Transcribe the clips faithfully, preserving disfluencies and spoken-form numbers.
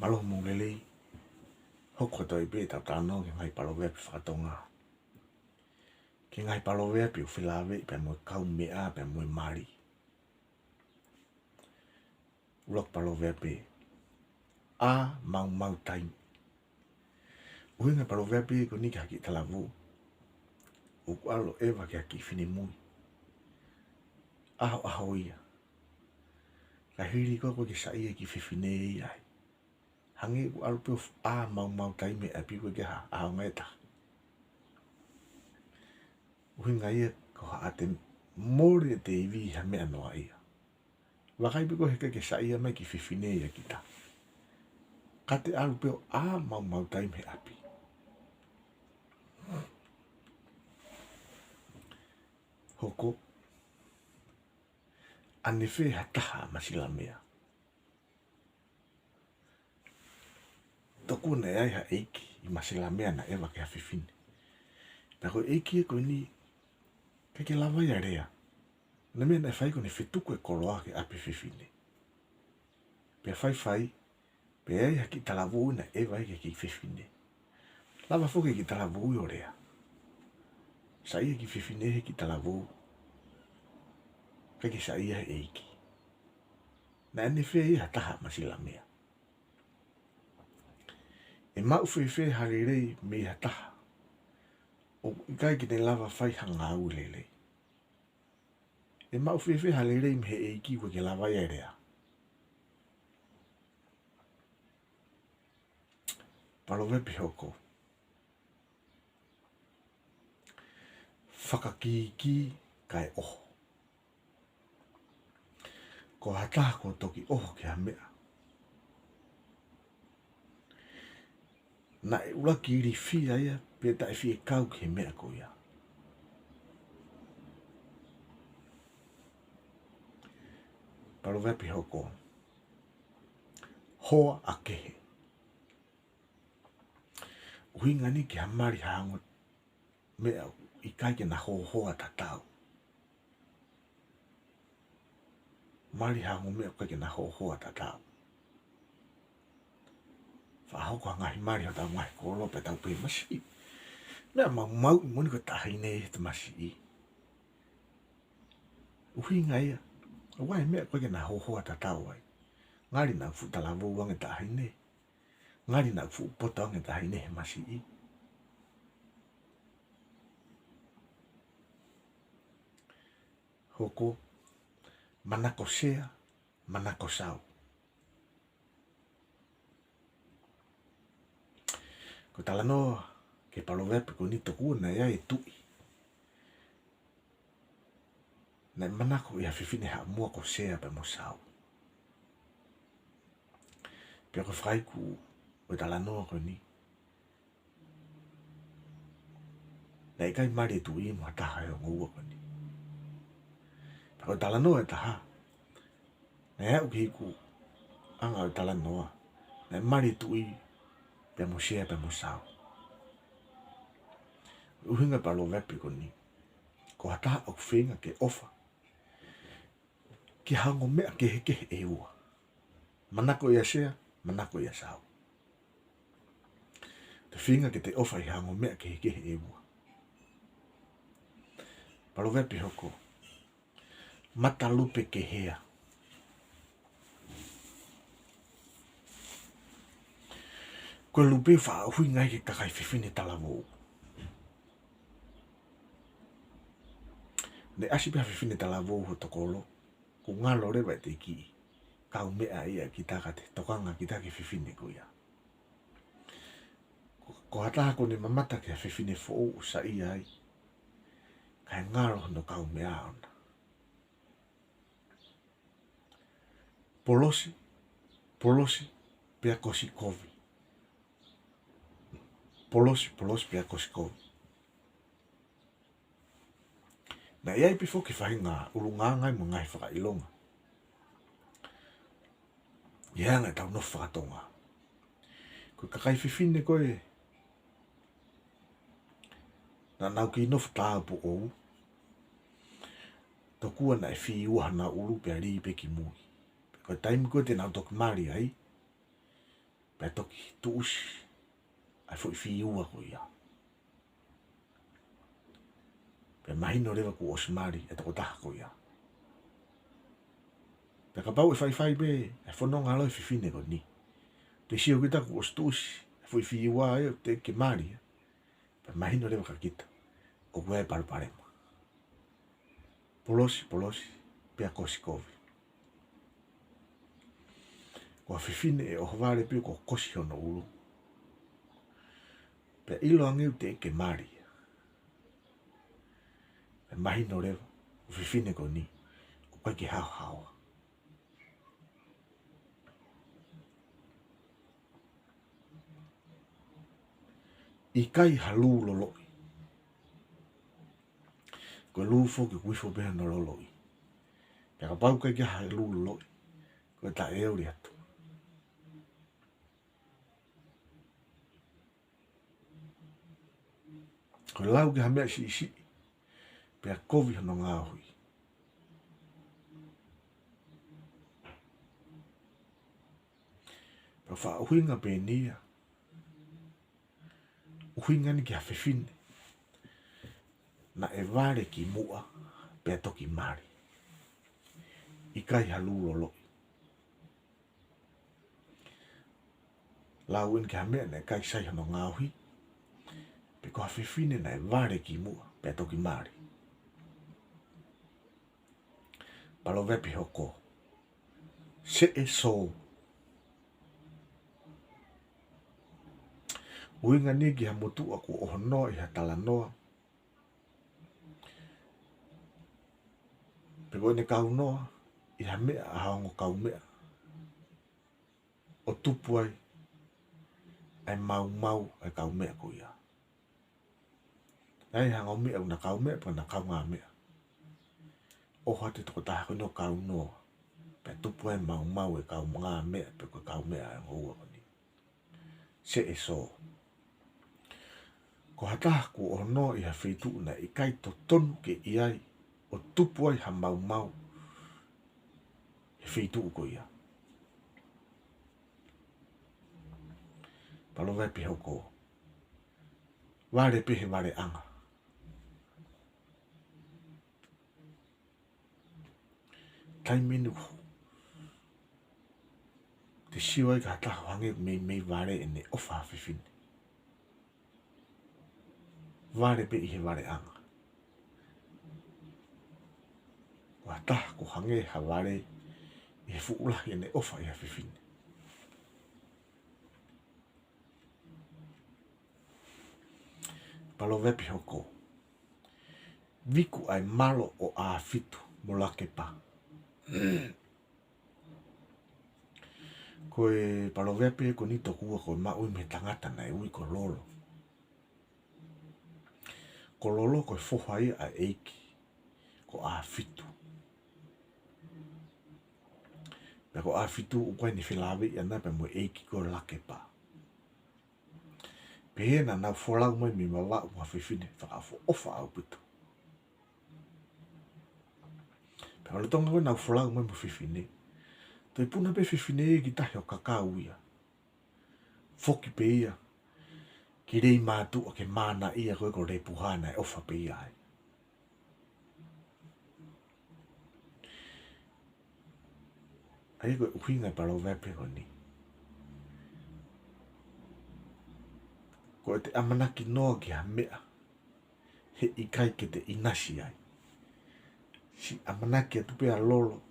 Mālō mo e lelei, hoko atu ai pē ʻetau talanoa ki he ngaahi paloveape fakatonga. Ki he ngaahi paloveape ʻoku felāveʻi pea mo e kaumeʻa pea mo e mali. ʻUluaki paloveape, ʻā maumau taimi. ʻUhinga e paloveape ko eni ki ha kiʻi talavou ʻoku ʻalu ʻo ʻeva ki ha kiʻi finemui. ʻAhoʻaho ia. Ka hili ko ē ʻoku ʻikai ke saiʻia e kiʻi fefine ia ai. Hangē ʻoku ʻalu pē ʻo ʻā maumau taimi he ʻapi, ʻoku ʻikai ke ha ʻaonga ʻe taha. ʻUhinga ia ko haʻate mole ʻete ivi ʻi ha meʻa noaʻia. Vakai pē ko ē heʻikai ke saiʻia mai e kiʻi fefine ia kita, ka te ʻalu pē ʻo ʻā maumau taimi he ʻapi. Hoko, ʻanefē ha taha ʻa Masilamea? Tokua naʻe ʻi ai ha ʻeiki ʻi Masilamea naʻe ʻeva ki ha fefine. Pea ko e ʻeiki ia ko eni, ʻikai ke lava ia ʻo lea. Ko e meʻa naʻe fai ko ʻene fetuku e koloa ki he ʻapi fefine. Pea faifai, pea ʻi ai ha kiʻi talavou naʻe ʻeva ia ki he kiʻi fefine. Lava foki e kiʻi talavou ia ʻo lea. Saiʻia e kiʻi fefine he kiʻi talavou, ʻikai ke saiʻia he ʻeiki. Naʻe ʻanefē ia ha taha ʻa Masilamea? ʻE maʻu fēfē ha lelei mei ha taha ʻoku ʻikai ke ne lava fai ha ngāue lelei? ʻE maʻu fēfē ha lelei mei he ʻeiki ʻoku ʻikai ke lava ia ʻo lea? Paloveape hoko, fakakīkī kae ʻoho. Ko ha taha kuo toki ʻoho ki ha meʻa, naʻe ʻuluaki ilifia ia pea taʻe fie kau ki he meʻa ko ia. Paloveape hoko, hoa ʻa kehe. ʻUhinga eni ki ha mali hā ongo meʻa ʻikai ke na hōhoa tatau. Mali hā ongo meʻa ʻikai ke na hōhoa tatau. Faʻa hoko ha ngaahi mali hotau ngaahi kolo pea tau pehē masiʻi. Meʻa maumauʻi moʻoni ko e taʻahine he te masiʻi. ʻUhinga ia, ʻoku ʻi ai e meʻa ʻikai ke na hōhoa tatau ai. Ngali naʻa fuʻu talavou ange taʻahine. Ngali naʻa fuʻu poto ange taʻahine he masiʻi. Hoko, manako sea, manako sau. Ko e talanoa ki he paloveape ko eni, tokua naʻe ʻi ai e tuʻi naʻe manako ʻi ha fefine haʻamua ko Sea pea mo Sau. Pea ko e fakaiku ʻo e talanoa ko eni, naʻe ʻikai mali e tuʻi mo ha taha ʻi he ongo ua ko eni. Pea ko e talanoa ʻe taha, naʻe aʻu ki he ikuʻanga ʻo e talanoa, naʻe mali e tuʻi pea mo Sea pea mo Sau. ʻUhinga e paloveape ko eni, ko ha taha ʻoku feinga ke ʻofa ki ha ongo meʻa kehekehe ʻe ua. Manako ʻia Sea, manako ʻia Sau. Te feinga ke te ʻofa ʻi ha ongo meʻa kehekehe ʻe ua. Paloveape hoko, mata lupe ki he hea. Ko e lupe faʻa ʻuhinga ia ki he kakai fefine talavou. Ne ʻasi pē ha fefine talavou ho tokolo, ʻoku ngalo leva ʻete kiʻi kaumeʻa ia kita ka te tokanga kita ki he fefine ko ia. Ko, ko ha taha kuo ne mamata ki ha fefine foʻou ʻo saiʻia ai, kae ngalo hono kaumeʻa ʻoʻona. Polosi, polosi, pea kosikovi. Polosi, polosi, pea kosikovi. Naʻe ʻi ai pē foki e faʻahinga ʻulungaanga mo e ngaahi fakaʻilonga ʻi he anga ʻetau nofo fakatonga. Ko e kakai fefine ko ē naʻa nau kei nofo tāupoʻou, tokua naʻe fiua hanau ʻulu pea lī pē ki mui. Ko e taimi ko ē te nau toki mali ai, naʻe toki tuʻusi ʻa e foʻi fiua ko ia. Pea mahino leva kuo ʻosi mali e tokotaha ko ia. Pea kapau ʻe faifai pē e fononga ʻa e fefine ko eni, te sio kita kuo ʻosi tuʻusi e foʻi fiua ia ʻoku teʻeki ke mali ia. Pea mahino leva kia kita ʻoku ʻi ai e palopalema. Polosi, polosi, pea kosi kovi. Ko ha fefine ʻe ʻohovale pē kuo kosi hono ʻulu, pea ʻilo ange ʻoku teʻeki ke mali ia. Pea mahino leva ko e fefine ko eni ʻoku ʻikai ke haohaoa. ʻIkai ha lū loloʻi. Ko e lū foki ʻoku ifo pē hono loloʻi. Pea kapau ʻoku ʻikai ke ʻi ai ha lū loloʻi, ko e taʻeoli atu. Ko e lau ki ha meʻa siʻisiʻi, pea kovi hono ngaohi. Pea faʻa ʻuhinga pē eni ia. ʻUhinga eni ki ha fefine naʻe vale kimuʻa pea toki mali. ʻIkai ha lū loloʻi. Lau eni ki ha meʻa naʻe ʻikai sai hono ngaohi, pe ko ha fefine naʻe vale kimuʻa pea toki mali. Paloveape hoko. Seʻe sō. ʻUhinga eni ki ha motuʻa kuo ʻohonoa ʻi ha talanoa, pe ko ʻene kaunoa ʻi ha meʻa ʻa ha ongo kaumeʻa, ʻo tupu ai ʻa e maumau ʻa e kaumeʻa ko ia. Naʻe ʻi ai ha ongo meʻa ʻoku na kaumeʻa pe ʻoku na kaungāmeʻa. ʻOho atu e tokotaha ko eni ʻo kaunoa, pea tupu ai e maumau ʻa e kaungāmeʻa pe ko e kaumeʻa ʻa e ongo ua ko eni. Seʻe sō. Ko ha taha kuo ʻohonoa ʻi ha feituʻu naʻe ʻikai totonu ke ʻi ai, ʻo tupu ai ha maumau he feituʻu ko ia. Paloveape hoko. Vale pē he valeʻanga. Taimi ʻeni ʻoku te sio ai ki ha taha ʻoku hangē ʻoku meimei vale ʻene ʻofa ha fefine. Vale pē ʻi he valeʻanga. Ko ha taha ʻoku hangē ha vale ʻi he fuʻu lahi ʻene ʻofa ʻi ha fefine. Paloveape hoko. Viku ʻa e malo ʻo ʻAfitu mo Lakepa. Ko e paloveape ko eni tokua ko e maʻu ia mei he tangata naʻe ui ko Lolo. Ko Lolo ko e foha ia ʻa e ʻeiki ko ʻAfitu. Pea ko ʻAfitu ʻoku ʻi ai ʻene felāveʻi ʻana pea mo e ʻeiki ko Lakepa. Pehē naʻa nau folau mai mei Vavaʻu mo ha fefine fakaʻofoʻofa ʻaupito. Pea ʻo lolotonga ko ē ʻenau folau mai mo e fefine, toe puna pē e fefine ia ki tahi ʻo kakau ia. Foki pē ia ki Leimātuʻa ke mānaʻia ko ē ko Lepuha naʻe ʻofa pē ia ai. ʻA ia ko e ʻuhinga e paloveape ko eni. Ko ʻete ʻamanaki noa ki ha meʻa he ʻikai ke te ʻinasi ai. Siʻi ʻamanaki atu pē ʻa Lolo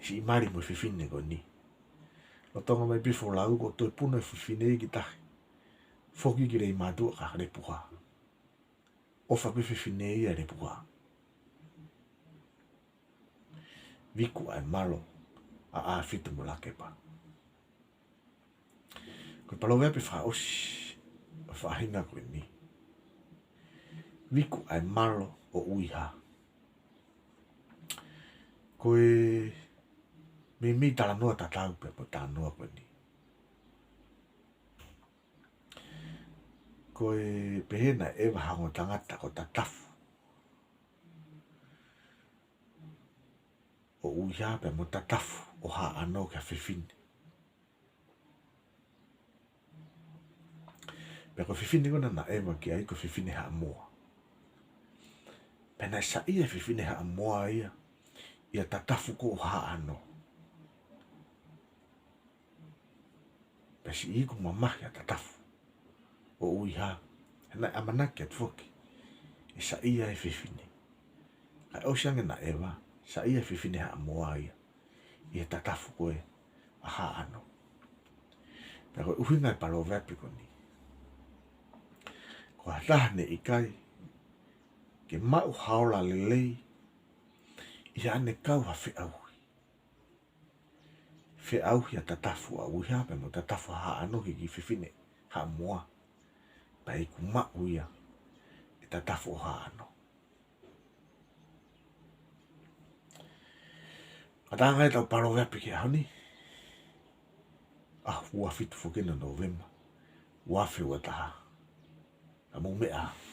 siʻi mali mo e fefine ko eni. Lolotonga mai pē folau ko ē toe puna e fefine ia ki tahi. Foki ki Leimātuʻa ka Lepuha. ʻOfa pē e fefine ia ʻa Lepuha. Viku ʻa e malo ʻa ʻAfitu mo Lakepa. Ko e paloveape fakaʻosi ʻo e faʻahinga ko eni. Viku ʻa e malo ʻo ʻUiha. Ko e meimei talanoa tatau pē mo e talanoa ko eni. Ko e pehē naʻe ʻeva ha ongo tangata ko Tatafu ʻo ʻUiha pea mo Tatafu ʻo Haʻano ki ha fefine. Pea ko e fefine ko ē naʻe ʻeva ki ai ko e fefine Haʻamoa. Pea naʻe saiʻia e fefine Haʻamoa ia ʻi he tatafu ko ē ʻo Haʻano. Pea siʻi iku mamahi ʻa e tatafu ʻo ʻUiha. He naʻe ʻamanaki atu foki ʻe saiʻia e fefine. Kae ʻosi ange naʻe ʻeva, saiʻia e fefine Haʻamoa ia ʻi he tatafu ko ē ʻa Haʻano. Pea ko e ʻuhinga e paloveape ko eni, ko ha taha naʻe ʻikai ke maʻu ha ola lelei ʻi haʻane kau ha feʻauhi. Feʻauhi ʻa e tatafu ʻa ʻUiha pea mo e tatafu ʻa Haʻano ki he kiʻi fefine Haʻamoa. Pea iku maʻu ia ʻe he tatafu ʻo Haʻano. Ka tanga ʻetau paloveape ki he ʻaho ni, ʻaho ua fitu foki eni ʻo Nōvema, ua afe ua taha. Ka mou meʻa ā.